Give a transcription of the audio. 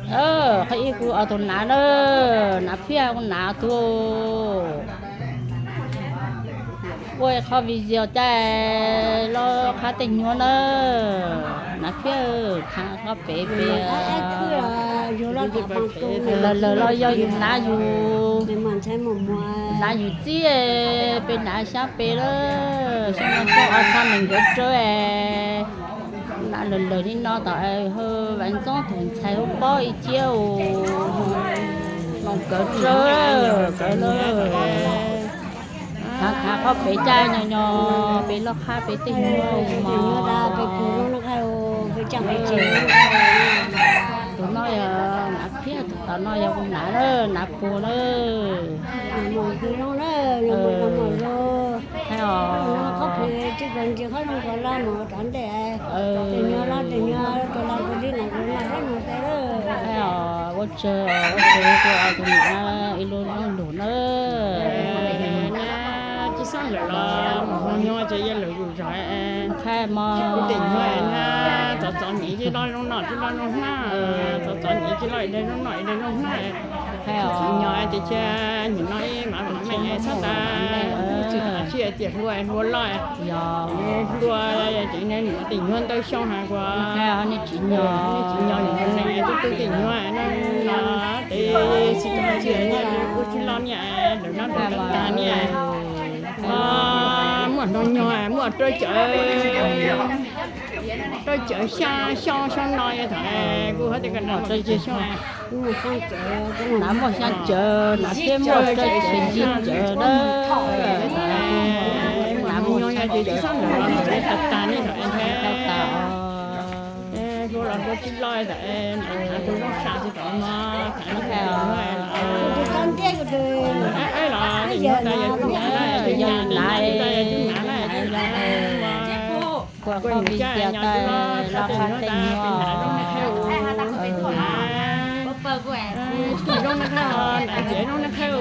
Qhov ib kuv ob tug nav na, nav phiaj kuv nav tuaj. Ua qhov video cai los qhab tej nyuag na, nav phiaj, thav qhov pem pem. Lawv los yog yus nav yus, nav yus txiv, peb nav xyab pem lawm, xyoo no tuaj ob txhab nees nkaum rau. Nav lawm lawm li no tom Vam Ntxoob tus ntxhais hu pob ib ciab us, no kawv rau, kawv lawm. Thav thav qhov pem cai nyuag nyuag, pem loj qhab pem tej nyuag mos. Tus no yog nav phiaj, tus tom no yog kuv nav na, nav puag na. Thaib os. Thaib os, ua tsaug, ua tsaug rau tus nav ib lub zoo lug na. Tsis xav lawm los mus hoo nyuag ces yog lawm yus zog. Thaib mog, txom txom nyem tsis loj zoo noj tsis loj zoo hnab, txom txom nyem tsis loj ib daig zoo noj ib daig zoo hnab. Txiv nyog ces cia nim no ib mam mam meej txhob tas, tsis tas tsiaj tias hlua hlua loj, hlua ces nim no tej nyuag ntawd xyoo has kuas nej tsis nyog, nej tsis nyog nim no neeg tub tub tej nyuag no, tes tsis tas tsiaj nyiaj ub tsis loj niaj, lawm no rau tas niaj. Muaj hno nyuag muaj rau cawv, rau cawv xya xyoo xyoo no yog tham kuv hab tias koj nav muaj rau cawv xyoo, nav muaj xya cawv, nav thiab muaj rau cawv yim cawv na. Nav muaj xya cawv, tas tas ne, hlua los hlua tsis loj, tus zoo sam tsis tau no, tham no, los yog nav, yog nav, kuv qhov video tas los qhab tej nyuag. Tsis zoo na, nav ces zoo na qhab.